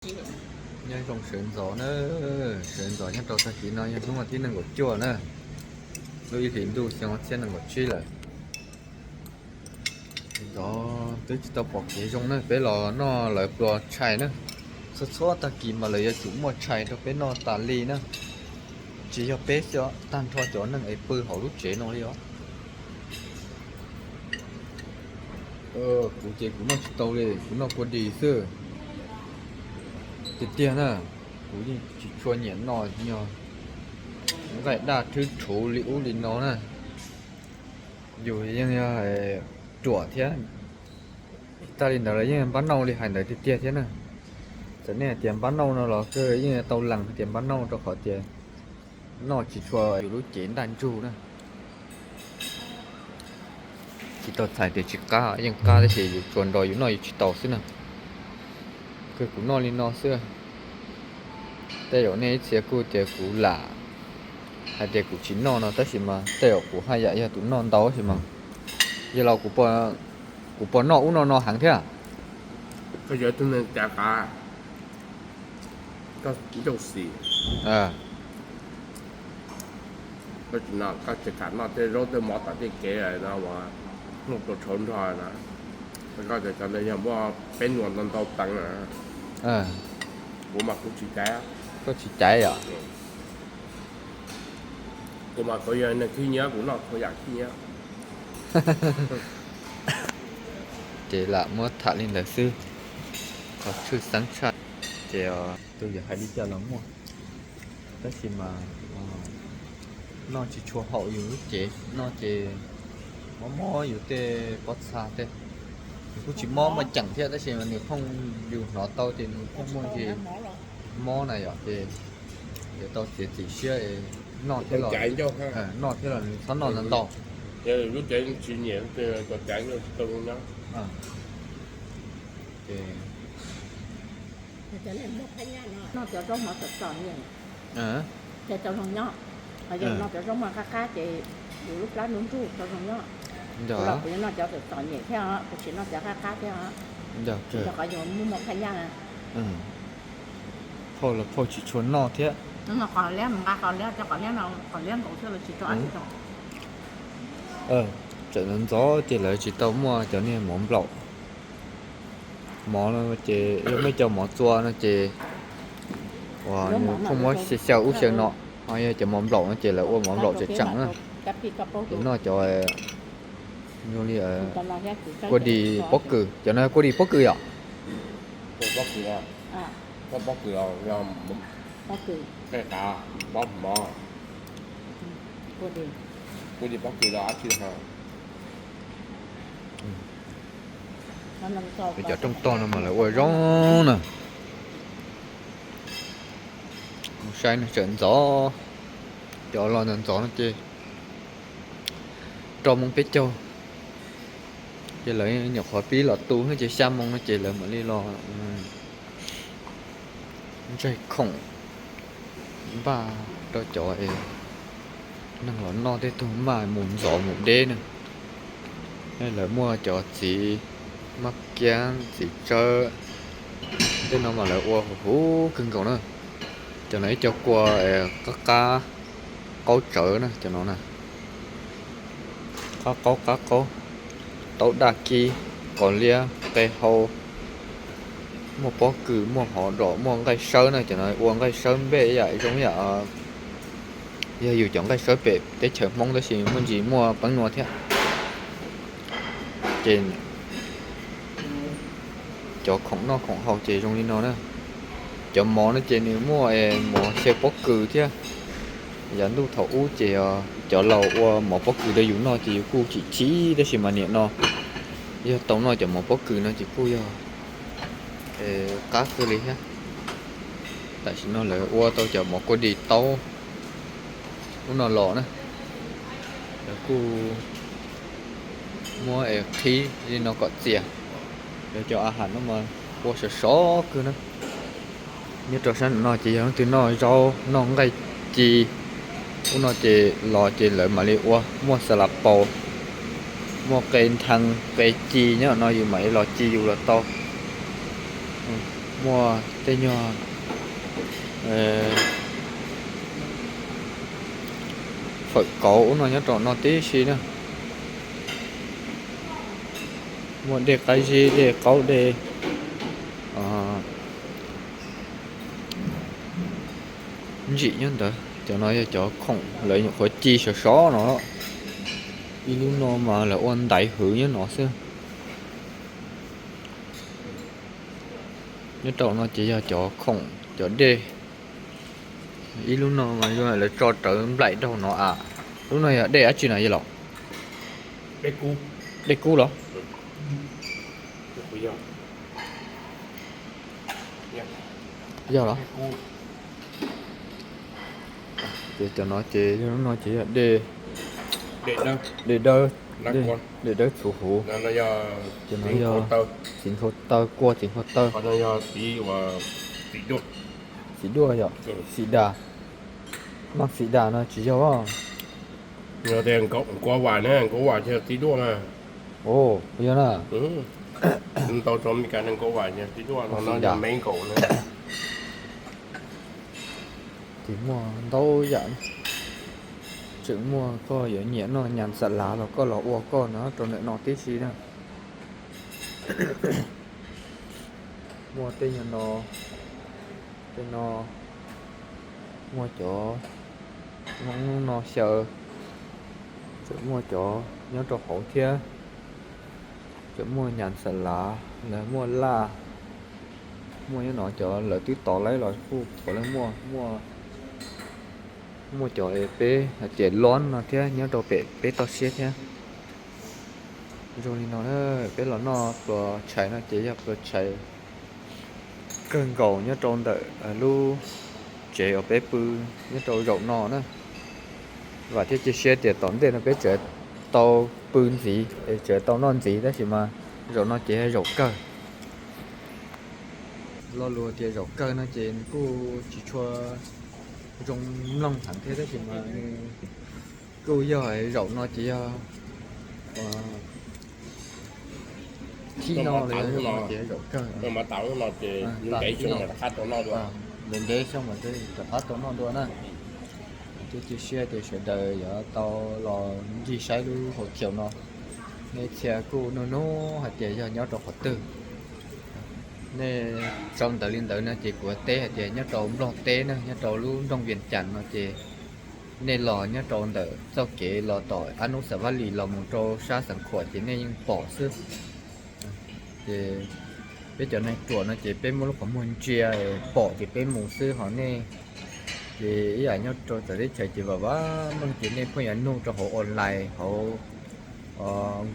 Nyob zoo sawv ntxov na, sawv ntxov nyob rau tag kis no yog hnub vas thib nees nkaum cuaj na, lub ib hlis ntuj xyoo ob txhiab nees nkaum tsib lawm. Ntxov twb tsis tau pom kev zoo na, peb los noj lawv plua tshais na. Txhua txhua tag kis mas lawv yuav tsum muaj tshais rau peb noj tas li na. Tsis yog peb xwb os, tag nrho cov neeg es pw hauv lub tsev no li os. Kuv ces kuv noj tsis tau li, kuv noj kua dis xwb. Tiag tiag na, kuv yeej tsis tshua nyiam noj nyuag nqaij daj rhwb rhuv li ub li no na. Yus yeej yog ruam thiab. Tsis tas li ntawd los yeej npab nauj li hais ntawd tiag tiag thiab na. Txawm nej hais tias npab nauj no los kawg yeej tau lees hais tias npab nauj rau qhov tias noj tsis tshua yus lub cev ntaj ntsug na. Tsis tau txhais tias tsis qab, yeej qab tab sis yus tsuas nrog yus noj yus tsis tau xwb na. Kawg kuv noj li no xwb. Tej zaum nej ib txhia kuj tias kuv lam hais tias kuv tsis noj no tab sis mas tej zaum kuv haj yam yog tus noj ntau tab sis mas yog los kuv puas noj ub noj no heev thiab. Koj yog tus neeg cav qav, koj ncauj xim, koj tsis noj, koj tsis kam noj tej zaub tej mov tom tej kev no uas muaj plua tshauv nrog no, koj tias cov ntawd yog muaj peb nuam ntau ntau teev, kuv mas kuv tsis caiv. Koj tsis caiv os? Kuv mas kuv yog neeg khib nyiab, kuv noj txhua yam khib nyiab. Ces lam muab tham li ntawd xwb, qhov tshwj xeeb tshaj ces tus yuav hais li cas los muaj. Tab sis mas noj tsis tshua haum yus lub cev, noj ces mob mob yus tej pob txha tej. Nws kuj tsis mob muaj ceem thiab tab sis mas nws phooj, yus hnov tau ces nws phooj muaj ntsis mob na yom, ces yuav tau txiav txim siab noj thiab los, noj thiab los nws txhob noj ntau ntau. Lub cev tsis nyiam, tau zoo nyob. Ces noj cov zaub mov txom txom nyem, ces tau zoo nyob. Ho yog noj cov zaub mov qab qab ces yus lub plab ntub ntug tau zoo nyob. Kuv los kuv yuav noj cov txom txom nyem thiab os, kuv tsis noj cov qab qab thiab os. Rau qhov yus muaj muaj phaj nyaj na. Phauj los phauj tsis tshua noj thiab. Noj qos liab, mus nqa qos liab, cov qos liab no qos liab nkaus xwb los tsis tau dab tsi rau. Txawm ntxov ntxov ces lawv tsis tau muaj cov niag mov nplaum. Mov no ces yog muaj cov mov txua no ces uas nws pheej muab xyaw xyaw ub xyaw no, ho yog cov mov nplaum no ces lawv ua mov nplaum tseem tseem na. Ces noj cov zoo li kuaj dis pob kws, cov no kuaj dis pob kws yom? Pob kws, pob kws, pob mov, kuaj dis pob kws los dab tsi. Cov rooj tog no mas lawv ua zoo na. Mus saib no tseem ntxov, cov los ntxov ntxov no ces rau moos peb caug, ces lawv nyuam qhuav pib los tu no ces xya moos no ces lawv mam li los ntsaig khoom npaj rau cov neeg los noj tej tug maj mus ntxov mus deb na. Lawv muaj cov txiv maj kiab txiv tsawb, tej no mas lawv ua huv huv kawg nkaus na. Cov no ib co kua qab qab qaub tsawv na, cov no na. Qab qaub qab qaub, taub daj kib, qos liab, qe hau, muaj pob kws, muaj hov dom, muaj nqaij sawb na, cov no ua nqaij sawb npej yam zoo yam yog yus cov nqaij sawb pem teb chaws Hmoob tab sis muaj ntsis muaj peeb nua thiab. Ces cov khoom noj khoom haus ces zoo li no na. Cov mov no ces nws muaj mov xyaw pob kws thiab. Yav ntuj thaum ub ces cov laus ua mov pob kws rau yus noj ces yus kuj chim chim tab sis mas niam no yog tau noj cov mov pob kws no ces kuj yog qab kawg li thiab. Tam sim no lawv ua tau cov mov kuaj dis taub ub no los na, lawv kuj muab es qhib li no kom txias. Lawv cov a has no mas ua sov sov kawg na. Nyob rau sab no ces yog leej twg noj zaub noj nqaij ci ub no ces los ces lawv mam li ua muaj xas las paus, muaj qe nthee qe ci nyob no yus mam li los ci yus los tau. Muaj tej nyuag fawm kauv ub no nyob rau no tib si na. Muaj dej qab zib, dej qaub, dej ntsim nyob ntawd. Cov no yog cov khoom lawv nyuam qhuav ci sov sov no. Ib lub no mas lawv ua ntaiv hwv nyob no xwb. Nyob rau no ces yog cov khoom cov dej. Ib lub no mas lawv tso rawv nplaim rau no a. Lub no yog dej dab tsi no yog los? Dej kub los? Yog los? Ces cov no ces yog lub no ces yog dej, dej dawb, dej dawb txhuv huv. Ces no yog txiv nthua taw, kua txiv nthua taw. Xim duaj yog xim das, maj xim das no tsis yog. Kua vas na, kua vas txiv duaj na. Yog na. Ntau tso Meskas neeg kua vas txiv duaj no, me nkaus na. Ces muaj ntau yam, tseem muaj koj yuav nyiam noj nyas xas lav los koj los ua koj no rau ntawm no tib si na. Muaj tej nyuag no, tej no muaj cov, no xyaw, tseem muaj cov nyob rau hauv thiab. Tseem muaj nyas xas lav, lawv muaj laj, muaj nyob no cov lawv twb tov laib los kuj puav leej muaj, muaj, muaj cov peb hais tias lob no thiab nyob rau pem peb toj siab thiab. Zoo li no, peb los noj pluas tshais no ces yog pluas tshais kawg nkaus nyob rau ntawm lub tsev uas peb pw nyob rau zaum no na. Vam thiab cia siab tias tom ntej no peb tseem tau pw ntxiv es tseem tau noj ntxiv, tab sis mas zaum no ces yog zaum kawg. Lo lus tias zaum kawg no ces nws kuj tsis tshua zoo mloog heev thiab, tab sis mas nws kuj yog zaum no ces yog thib no, zaum kawg, ntev xyoo mas rov qab tau noj dua na. Thiab cia siab tias sawv daws yuav tau los ncig saib lub hauv chaw no. Nej txhia kuj nug nug hais tias yog nyob rau qhov twg. Nej sau ntawv li ntawd no ces kuv teb hais tias nyob rau Nplog teb na, nyob rau lub nroog Vias Cas no ces nej los nyob rau ntawm txoj kev los tom Ab Nub Xas Vas Lis los mus rau sab Xeev Khuam ces nej yeej pom xwb. Ces peb cov neeg ruam no ces peb muab lub qhov muag ntsia pom ces peb mus xwb, ho nej ces ib yam nyob rau txawv teb chaws ces vam vam meej ces nej pheej yuav nug rau hauv online, hauv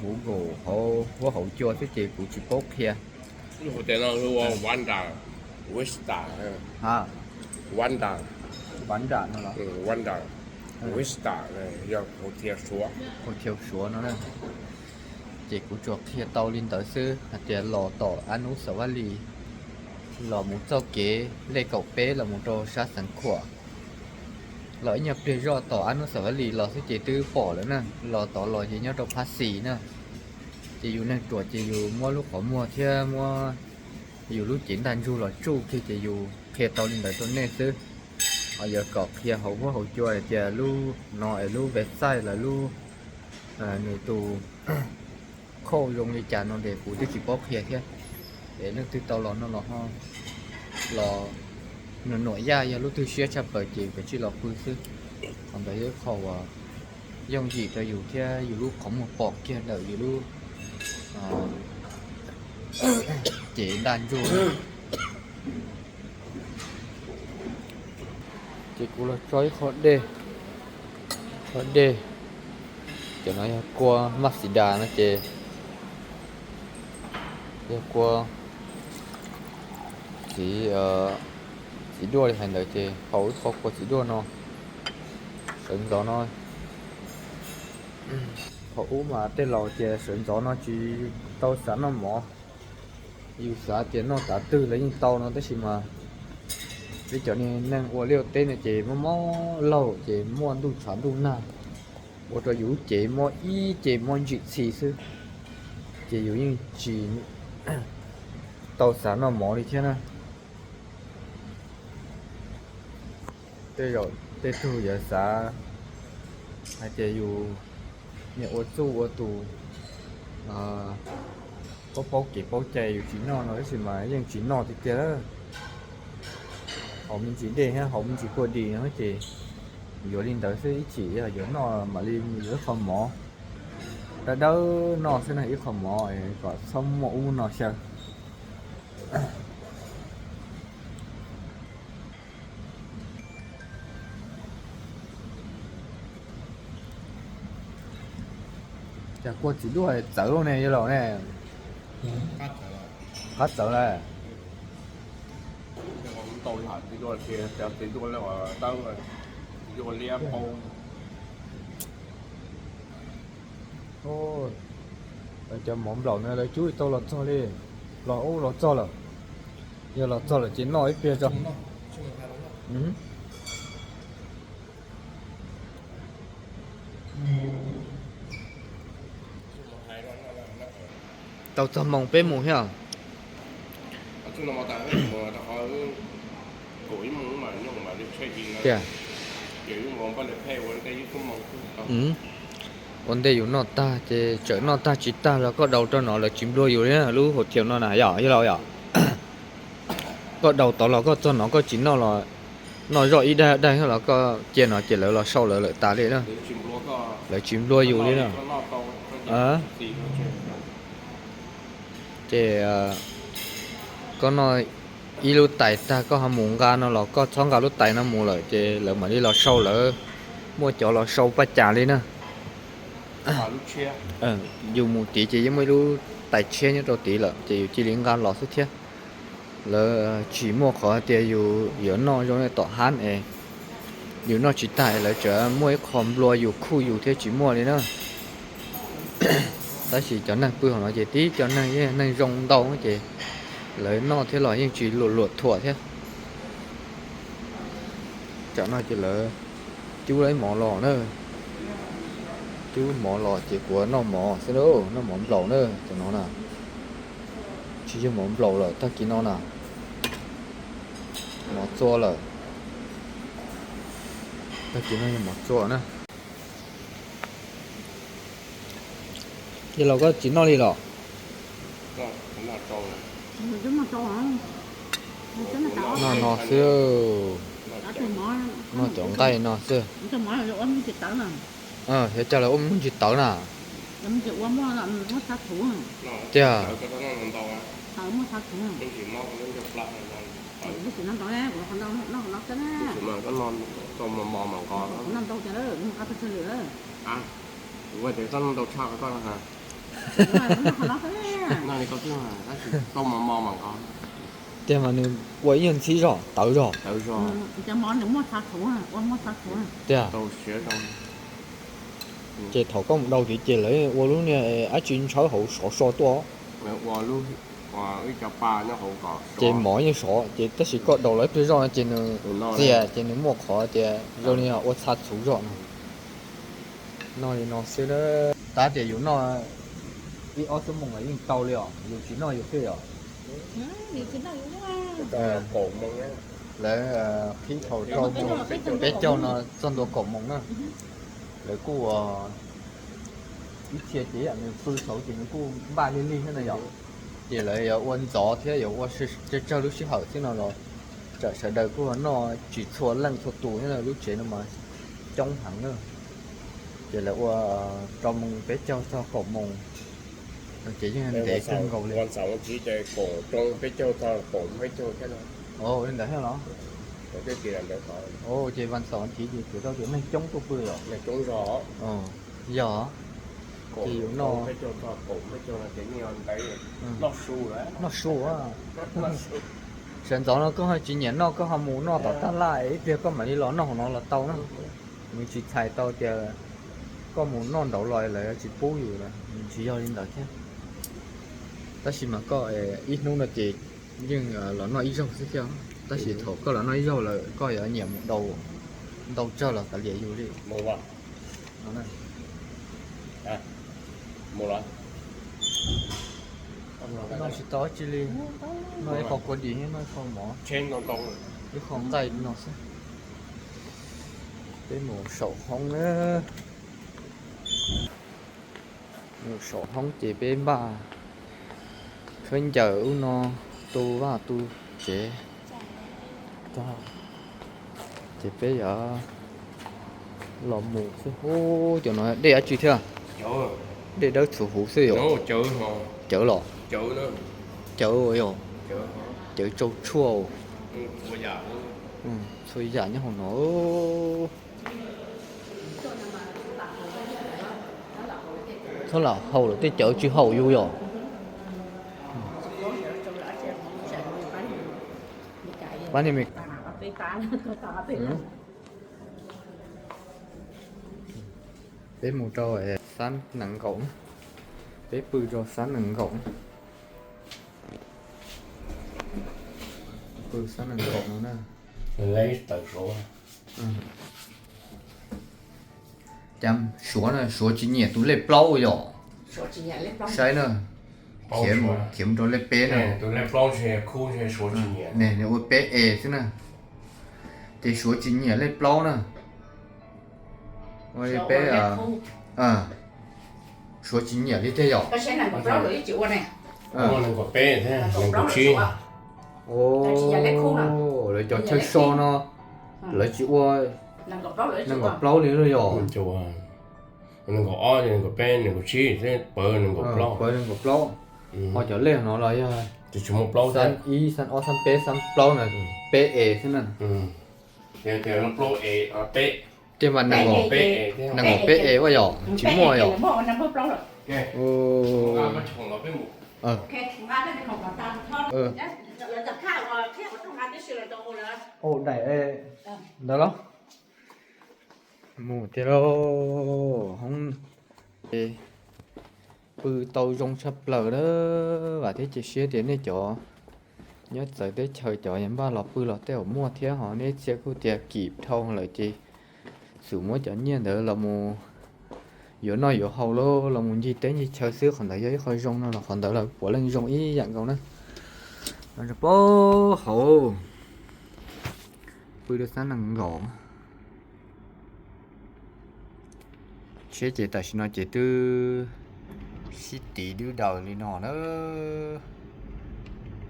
Google, hauv huab hauv cua xwb ces kuv tsis paub qhia. Hauv chaw Suav no, ces kuv tsuas qhia tau li ntawd xwb hais tias los tom Ab Nub Xas Vas Lis, los mus txoj kev lej kaum peb los mus rau sab Xeev Khuam, los ib nyuag pliag zoj tom Ab Nub Xas Vas Lis los xwb ces twb pom lawm na. Los tod los ces nyob rau Phab Xis na, ces yus neeg ruam ces yus muab lub qhov muag thiab muab yus lub cev ntaj ntsug los tsuj kiag ces yus qhia tau li ntawd rau nej xwb. Ho yuav kom qhia hauv huab hauv cua hais tias lub no es lub website los lub, nws tus khauj zoo li cas no ces kuv twb tsis paub qhia thiab. Es leej twg tau los no los ho los, nws nuam yaj yog lub twg siab tshaj plaws ces kav tsij los pw xwb. Qhov ntawd yog ib qho uas yooj yim rau yus thiab yus lub qhov muag pom kiag ntawm yus lub cev ntaj ntsug. Ces kuv los tso ib qho dej, qho dej, cov no yog kua maj xis das no ces yog kua txiv, txiv duaj li hais ntawd ces haus ib qho kua txiv duaj no. Sawv ntxov no, thaum ub mas tej laus tias sawv ntxov no tsis tau xav noj mov, yus xav tias noj tav twg los yeej tau no, tab sis mas peb cov neeg ua liaj teb no ces mob mob laug ces muaj ntuj tshav ntuj nag, ua rau yus lub cev mob ib ce mob ntsim txhi xwb, ces yus yeej tsis tau xav noj mov li thiab na. Tej zaum tej tug yuav xav hais tias yus niam ua txuj ua tus, paub paub kev paub cai, yus tsis noj no tab sis mas yeej tsis noj tiag tiag lawm. Haus me ntsis dej thiab haus me ntsis kua dis no ces yuav li ntawd xwb, ib chim yog yuav noj mam li yuav ib qho mov. Dawb dawb noj xwb na, ib qho mov kom txhob muaj ub muaj no xyaw. Cas kua txiv duaj txawv luaj ne yawg laus ne. Qab txawv lawm. Cov mov nplaum no lawv cub tau los txog li, los ub los txog lawm. Yog los txog lawm ces noj ib pliag tso. Tau txog moos peb mus thiab. Tiag. Ua ntej yus noj tag ces txawm noj tag tsis tag los koj daus rau no lawv tsis nplua yus li na, lub hauv thiaus no na yom, yog laus yom. Koj daus tod los koj txog no koj tsis noj los noj zoj ib daig daig los koj cia no ces lawv los sau lawv lawm tas li na. Lawv tsis nplua yus li na. Ces koj noj ib lub tais tag koj ho mus nqa no los koj txhob nqa lub tais no mus lawm ces lawv mam li los sau lawv. Muaj cov los sau paj cas li na. Yus mus tid ces yeej muaj ib lub tais tshiab nyob rau tid lawm ces yus cia li nqa los xwb thiab. Lawv tsis muaj qhov tias yus yuav noj zoo li tom hab es yus noj tsis tag es lawv tseem muaj ib qho nplua yus khuj yus thiab, tsis muaj li na. Tab sis cov neeg pw hauv no ces tib cov neeg yeej neeg zoo ntau ces lawv noj thiab los yeej tsis luam luam thuam thiab. Tsam no ces lawv cub lawv mov los na. Cub mov los ces kuv noj mov xwb na, noj mov nplaum na, cov no na. Tsis yog mov nplaum lawm, tag kis no na, mov txua lawm. Tag kis no yog mov txua na. Ces los koj tsis noj li los? Noj no xwb. Noj cov nqaij no xwb. Xyov cas lawv ua me ntsis tawv na. Tiag. Tiag mas nws ua ib nyuag ntxhib zog tawv zog. Tiag. Ces thaum koj mus daus tid ces lawv ua lub niag dab tsi ntshawb hauv sov so tuaj. Ces mov yeej sov ces tab sis koj daus los ib pliag zoj no ces nws txias ces nws muaj qhov tias zoo li ua txha txhuv zog no. Noj li no xwb na. Tab tias yus noj ib ob xuab moos los yeej tau li os, yus tsis noj yus thiaj os. Lawv qhib thaum rau peb caug no txog ntua kaum moos na. Lawv kuj ib txhia ces yam nws pw thaum ces nws kuj npaj lig lig thiab na yom. Ces lawv yuav ua ntxov thiab yuav ua tsawg tsawg lub sij hawm thiab no los tsam sawv daws kuj noj tsis txhua leej txhua tus thiab na, lub tsev no mas coob heev na. Ces lawv ua rau moos peb caug txog kaum moos no ces yeej ntev kawg nkaus li. Li ntawd thiab los? Ces vas xaum vas thiv ces kuv tau tias neeg coob tuaj pw os. Yog. Ces yus noj, noj su. Sawv ntxov no koj ho tsis nyiam noj koj ho mus noj tom taj laj ib pliag koj mam li los noj hauv no los tau na. Nws tsis txhais tau tias koj mus noj nraud los lawv tsis pub yus, nws tsis yog li ntawd thiab. Tab sis mas koj ib hnub no ces yeej los noj ib zaug xwb thiab. Tab sis thaum koj los noj ib zaug lawm koj yuav nyiam mus ntau, ntau tsawg los kav liam yus li. Noj tsis tau dab tsi li. Noj ib qho kua dis, noj ib qho mov, ib qho nqaij no xwb. Peb mus saum hoob na. Mus saum hoob ces peb npaj khaub ncaws ub no, tu vaj tu tsev. Ces peb yuav los mus xwb. Ub, cov no dej dab tsi thiab? Dej dawb txhuv huv xwb yom? Cawv los? Cawv yom? Cawv tsau tshuaj. Txhua yam nyob hauv no. Txhob lam haus lawm tej cawv tsis haum yus yom? Pab nej me, peb mus rau xab nees nkaum, peb pw rau xab nees nkaum, pw xab nees nkaum no na. Cas suav na, suav tsis nyiam tus lej plaub yom? Saib na, khiav mus rau lej peb na. Nws ua peb es xwb na. Ces suav tsis nyiam lej plaub na. Ua li peb, suav tsis nyiam li tiag yom? Lawv cov chaw so no, lawv tsis ua nees nkaum plaub li lauj yom? Nees nkaum ob, nees nkaum peb, nees nkaum tsib, pawv nees nkaum plaub. Ho cov lej no los yog tsis muaj plaub, xab ib, xab ob, xab peb, xab plaub na, peb es xwb na. Tiag mas nees nkaum peb es ua yom, tsis muaj yom? Daim ntawd los? Mus tiag lauj. Hoob ces pw tau zoo tshaj plaws na. Vam thiab cia siab tias nej cov nyob txawv teb chaws cov npaj los pw los tej zaum muaj thiab, ho nej txhia kuj tias kim dhau lawm ces xum muab cov nyiaj ntawd los mus yuav noj yuav haus lauj, los mus ncig teb ncig chaw xwb. Qhov ntawd yog ib qho zoo no los qhov ntawd lawv puav leej zoo ib yam nkaus na. Plaub hauv pw rau xab nees nkaum. Tsheb ces tam sim no ces twb sib tiv dub daws li no na.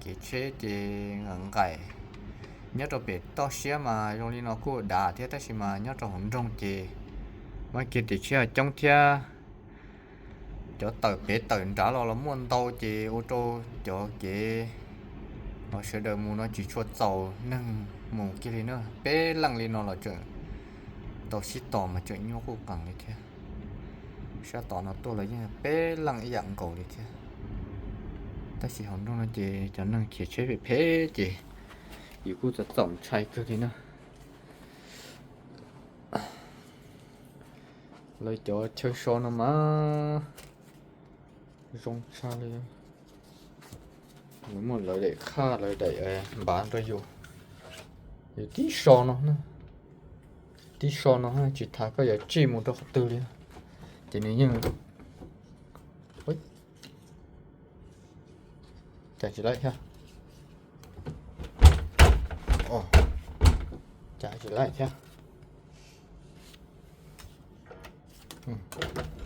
Kev tsheb ces nqaim nqaim. Nyob rau pem toj siab mas zoo li no kuj dav thiab, tab sis mas nyob rau hauv nroog ces mas kev tsheb coob thiab. Cov tawm pem tawm nrad los los muaj ntau ces ua rau cov kev uas sawv daws mus no tsis tshua txaus neeg mus kiag li na. Peb leej li no los tseem tau sib tos mas tseem nyuaj quj qees li thiab. Sab tom no tuaj los yeej peb leej ib yam nkaus li thiab. Tab sis hauv nroog no ces cov neeg khiav tsheb phem phem ces yus kuj txaus txaus ntshai kawg li na. Lawv cov chaw so no mas zoo tshaj li. Muaj lawv daim khaj lawv daim npav rau yus. Yus tib so no, tib so no tsis tas koj yuav tsij mus rau qhov twg li. Ces nws yeej, cas tsis laij thiab. Cas tsis laij thiab.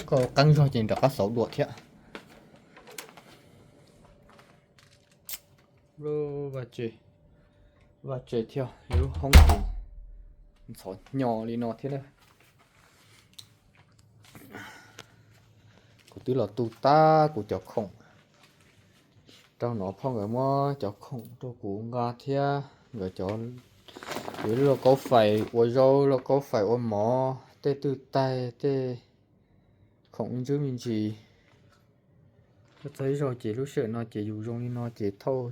Koj qeeb zog ces rov qab xauv dua thiab. Vaj tse thiab, lub hoob ces ntxhov hnyo li no thiab na. Kuv twb los tu tag kuv cov khoom rau no, phauj nkawd muab cov khoom rau kuv nqa thiab. Nkawd cov, kuv lub lauj kaub fais ua zaub, lauj kaub fais ua mov, tej twj taig, tej khoom me ntsis me ntsis. Txog ib zaug ces lub sij hawm no ces yus zoo li no ces thauj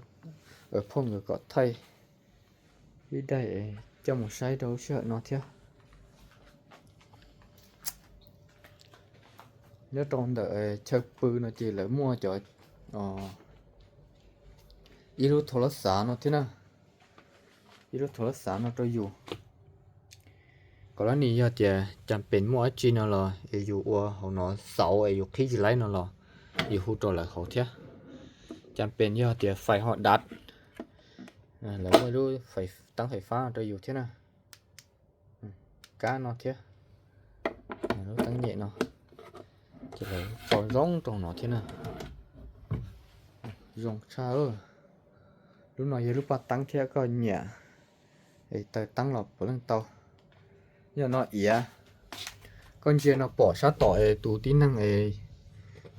phauj nkawd kom thaij ib daim coj mus saib rau lub sij hawm no thiab. Nyob rau ntawm chaw pw no ces lawv muaj cov, ib lub thau lab xav no thiab na. Ib lub thau lab xav no rau yus. Kom lab nim yog tias cas pes muaj dab tsi no los es yus ua hauv no xauv es yus qhib tsis laib no los yus hu rau lawv hauv thiab. Cas pes yog tias fais ho dav, lawv muaj lub teeb fais fab no rau yus thiab na. kab no thiab, lub teeb nyem no, ces lawv tso zoo rau no thiab na. Zoo tshaj. Lub no yog lub paj teeb thiab, koj nyiam taws teeb los puav leej tau. Yog no iav, koj ntsia no pom sab tom es tus tib neeg es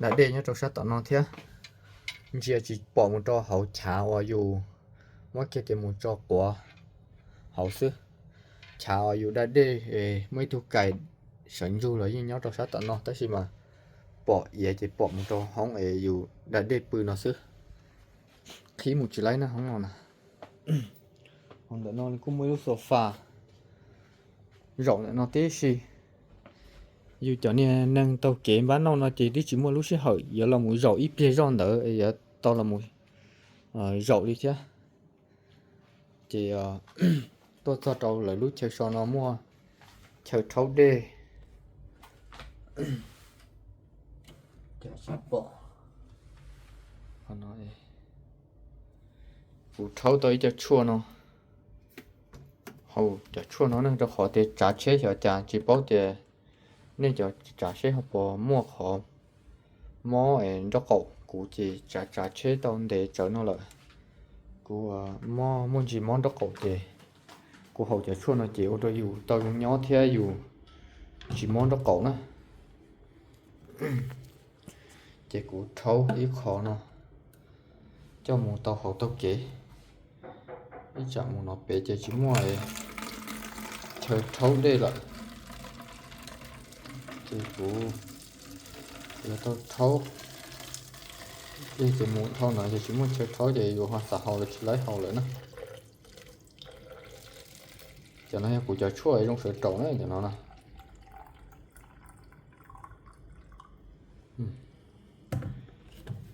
da dej nyob rau sab tom no thiab. Ntsia tsis pom mus rau hauv chav uas yus muab kiag ces mus tso quav hauv xwb. Chav uas yus da dej es muaj ib tug kais sawv ntsug los yeej nyob rau sab tom no, tab sis mas pom iav ces pom mus rau hoob es yus da dej pw no xwb. Qhib mus tsis laib na hoob no na. Hauv ntawm no kuj muaj ib lub sofa zaum ntawm no tib si. Yus cov niag neeg taug kev npab noj no ces twb tsis muaj lub sij hawm yuav los mus zaum ib pliag zoj ntawd es yuav tau los mus zaum li thiab. Ces tuaj txog rau lawv lub chaw so no muaj chaw rhaub dej. Kuv rhaub tau ib co tshuaj no, hau cov tshuaj no ne, rau qhov tias tsav tsheb xyov cas tsis paub tias nej cov tsav seb ho puas muaj qhov mob nraub qaum. Kuv ces tsav tsav tsheb tau ntev tsawv no lawm, kuv mob, muaj ntsis mob nraub qaum ces kuv haus cov tshuaj no ces ua rau yus tau zoo nyob thiab yus tsis mob nraub qaum na. Ces kuv rhaub ib qho no coj mus tau hauv taug kev. Ib tsam mus no pem ces tsis muaj chaw rhaub dej lawm, ces kuv yuav tau rhaub dej ces mus dhau no ces tsis muaj chaw rhaub ces yus ho xav haus los tsis laib haus lawm na. Cov no yog kuv cov tshuaj zoo sawv rau na, cov no na.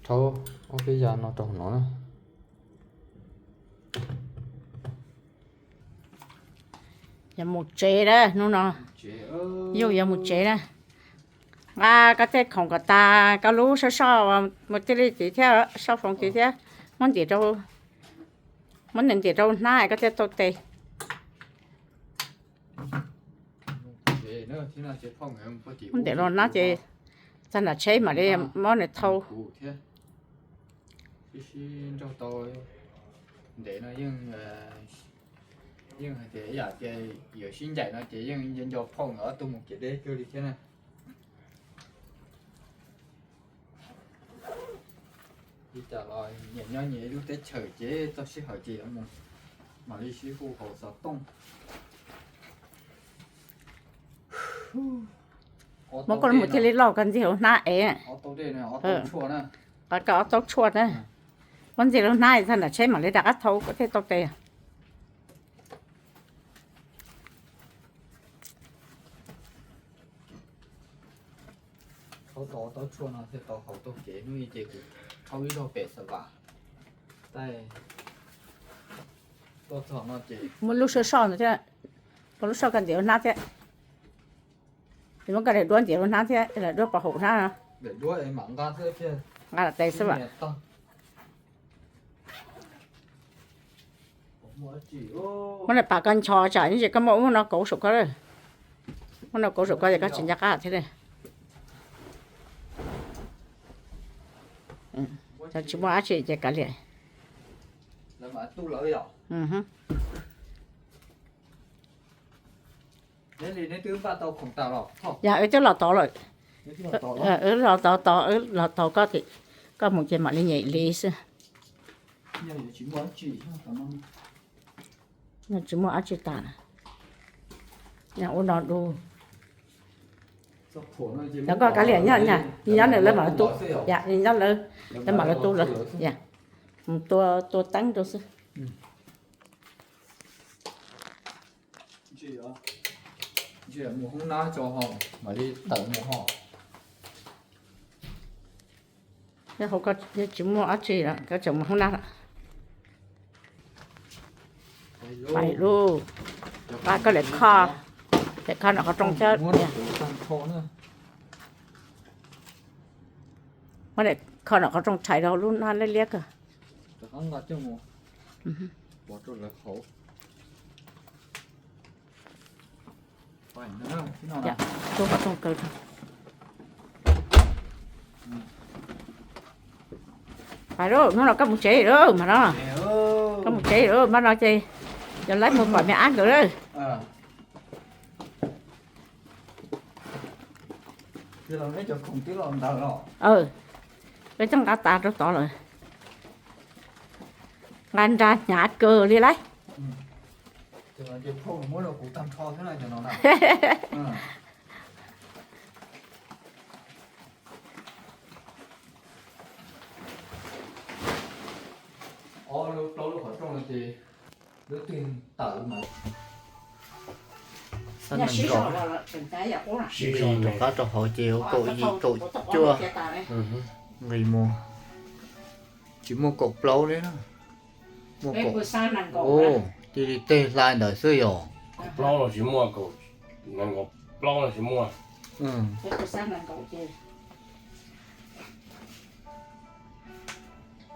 Rhaub ob peb yav no rau no na. Yuav mus tsev na hnub no, yus yuav mus tsev na. Nqa koj tej khoom kom tas, koj lub soj soj mus tij li tid thiab, soj foom tid thiab, muab ntim rau, muab ntim rau hnab koj thiaj tau tes. Muab ntim rau hnab ces txog nram tsheb mam li muab nws thau. Ntev no yeej, yeej hais tias ib yam tias yuav sib ncaim no ces yeej nco nco phauj nkawd ob tug mus kev deb kawg li thiab na. Li cas los nyias nyob nyias ib lub teb chaws ces txog sij hawm ces yuav mus, mam li sib hu haus xov tooj. Muab koj mus thiaj li loj koj ntxig hauv hnab es. Ob taub dej, ob taub tshuaj na. Qhov koj ob taub tshuaj na. Muab ntxig hauv hnab es txog nram tsheb mam li rov qab thau koj thiaj tau tes. Thau tau ob taub tshuaj no thiaj tau haus taug kev, hnub i ces kuv thau ib zaug pem Xav Vam. Muab lub soj soj ntawd thiab, muab lub soj koj ntxig hauv hnab thiab. Muab koj daim duab ntxig hauv hnab thiab, daim duab pov hauv hnab. Nqa tes xwb vam. Muab daim pam koj ncho tsam ib ntsis koj muab ub no kauv saum koj, ub no kauv saum koj ces koj tsis nco qab thiab. Tsis muaj dab tsi ces kav liam. Yog wb twb los tod lawm, wb los tod tod, wb los tod koj, koj mus ces mam li nyem li xwb. Tsis muaj dab tsi tas. Ua no du. Los koj kav liam nyob, nyob nws lawv mam li tu, nyob lawv, lawv mam li tu lawm, mus tua teeb rau xwb. Mus hoob nab tso ho, mam li tawm mus ho. Yog hauv ko tsis muaj dab tsi lawm, koj tseem mus hoob nab lawm. Pais lauj, pab koj lem kho, lem kho nram qhov rooj thiab. Muab lem kho nram qhov rooj rhais rau lub hnab liab liab kawg. Pov rau lawv hauv. Pais lauj, hnub no koj mus tsev lawm mas no. Koj mus tsev lawm mas no ces yog laib mus pom me ab nkawd lawm. Peb coj nqa tas rau tod lawm. Nqa nra hnyav kawg li lauj. Rov qab rau hauv ces ua kaum yim kaum cuaj. Nqis mus tsis muaj kaum plaub li na. Muaj kaum, cia li tej hlais ntawd xwb yog. Kaum plaub los tsis muaj, kaum plaub los tsis muaj.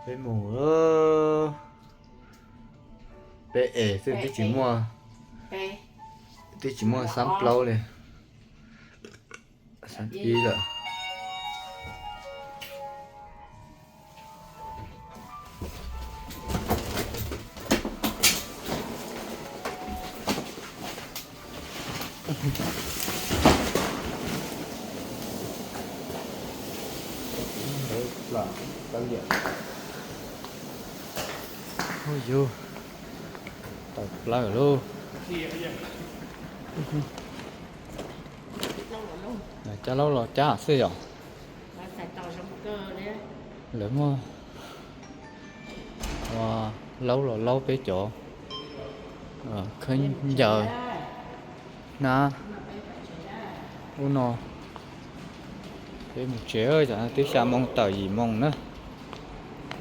Peb mus, peb es xwb twb tsis muaj, twb tsis muaj xab plaub li. Xab ib lawm. Hu yug, tawm plaws lauj. Cab laub los cab xwb yom. Lawv muaj laub los laub peb cov khaub ncaws hnab ub no. Peb mus tsev, twb xya moo tawm yim moo na.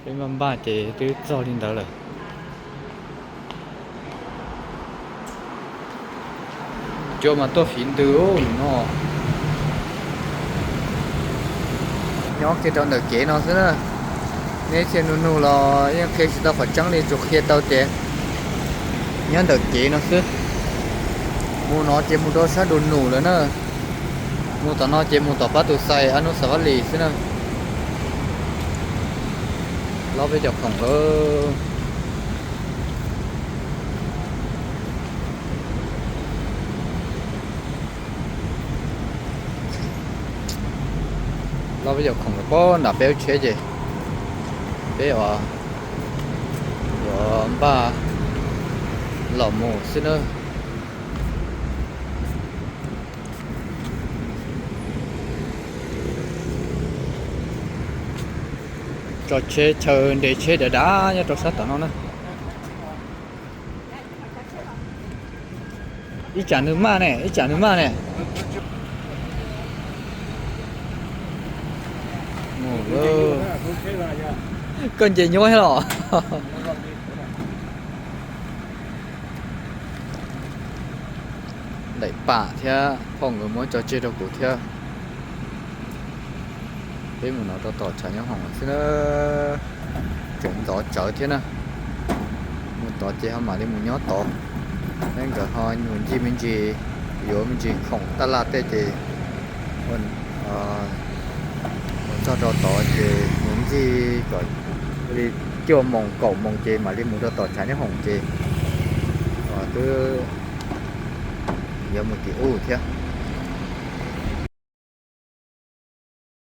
Peb npaj npaj ces twb txog li ntawd lawm. Cua mas tuaj fiv ntws no. Nyob kiag rau ntawm kev no xwb na. Neb txhia nug nug los yeej qhia tsis tau qhov tseeb li, tsuas qhia tau tias nyob ntawm kev no xwb. Mus no ces mus rau sab Dua Num lawm na. Mus tom no ces mus tom pab tus xais Ab Nub Xav Vaj Lis xwb na. Lob peb cov khoom lawm. Lob peb cov khoom lawm pob nram peb lub tsheb ces peb yuav npaj los mus xwb na. Tso tsheb chaw nres tsheb dav dav nyob rau sab tom no na. Ib tsam nws maj ne, ib tsam nws maj ne. Koj nce nyuaj los. Daim pam thiab phauj nkawd muab tso tseg rau kuv thiab. Peb mus no rau tom tshav nyob hoom xwb na. Tseem ntxov tsawv thiab na. Mus tod ces ho mam li mus nyob tod. Peb nkawd ho mus ncig me ntsis, yuav me ntsis khoom taj laj tej ces mus txog rau tod ces mus ncig kom li cuaj moos kaum moos ces mam li mus rau tom tshav nyob hoom ces twb yuav mus tim ub thiab.